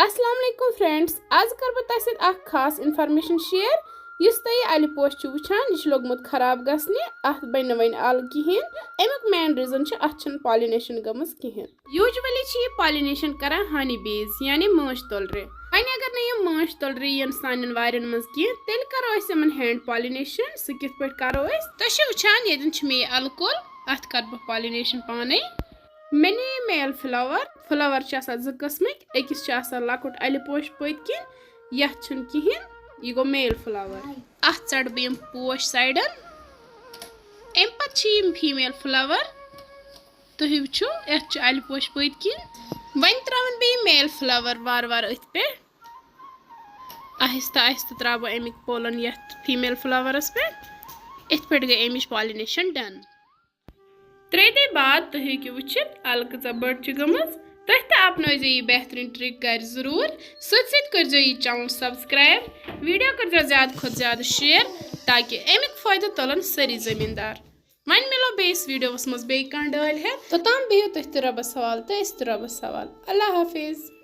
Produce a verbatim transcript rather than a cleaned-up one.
السلام علیکم فرینڈز، آز کَرٕ بہٕ تۄہہِ سۭتۍ اَکھ خاص اِنفارمیشَن شِیَر۔ یُس تۄہہِ یہِ اَلہِ پوش چھُ وٕچھان، یہِ چھُ لوٚگمُت خراب گژھنہِ، اَتھ بَنہِ نہٕ وۄنۍ اَلہٕ کِہیٖنۍ۔ اَمیُک مین ریٖزَن چھُ، اَتھ چھَنہٕ پالِنیشَن گٔمٕژ کِہیٖنۍ۔ یوٗجؤلی چھِ یہِ پالِنیشَن کَران ہانی بیز، یعنی مٲنٛچھ تُلرِ۔ وۄنۍ اگر نہٕ یِم مٲنٛچھ تُلرِ یِن سانٮ۪ن وارٮ۪ن منٛز کینٛہہ، تیٚلہِ کَرو أسۍ یِمَن ہینڈ پالِنیشَن۔ سُہ کِتھ پٲٹھۍ کَرو أسۍ؟ تۄہہِ چھِو وٕچھان، ییٚتٮ۪ن چھِ مےٚ یہِ اَلہٕ کُل، اَتھ کَرٕ بہٕ پالِنیشَن پانَے۔ مےٚ نِیے میل فٕلاوَر۔ فٕلاوَر چھِ آسان زٕ قٕسمٕکۍ، أکِس چھُ آسان لۄکُٹ اَلہِ پوش پٔتۍ کِنۍ، یَتھ چھُنہٕ کِہیٖنۍ، یہِ گوٚو میل فٕلاوَر۔ اَتھ ژَٹہٕ بہٕ یِم پوش سایڈَن۔ اَمہِ پَتہٕ چھِ یِم فیٖمیل فٕلاوَر، تُہۍ وٕچھِو، یَتھ چھُ اَلہِ پوش پٔتۍ کِنۍ۔ وۄنۍ ترٛاوَن بہٕ یہِ میل فٕلاوَر وارٕ وارٕ أتھۍ پٮ۪ٹھ۔ آہِستہٕ آہِستہٕ ترٛاوٕ بہٕ اَمِکۍ پولَن یَتھ فیٖمیل فٕلاوَرَس پٮ۪ٹھ۔ یِتھ پٲٹھۍ گٔے اَمِچ پالِنیشَن ڈَن۔ ترٛےٚ دۄہہِ بعد تُہۍ ہیٚکِو وٕچھِتھ اَلہٕ کۭژاہ بٔڑ چھِ گٔمٕژ۔ تُہۍ تہِ اپنٲیزیو یہِ بہتریٖن ٹرٛک گَرِ ضروٗر۔ سۭتۍ سۭتۍ کٔرۍزیو یہِ چینل سبسکرائب، ویڈیو کٔرۍزیو زیادٕ کھۄتہٕ زیادٕ شیئر، تاکہِ اَمیُک فٲیدٕ تُلن سٲری زٔمیٖندار۔ وۄنۍ مِلو بیٚیِس ویڈیوَس منٛز بیٚیہِ کانٛہہ ڈٲلۍ ہٮ۪تھ۔ توٚتام بِہِو تُہۍ تہِ رۄبَس حوالہٕ تہٕ أسۍ تہِ رۄبَس حوالہٕ۔ اللہ حافظ۔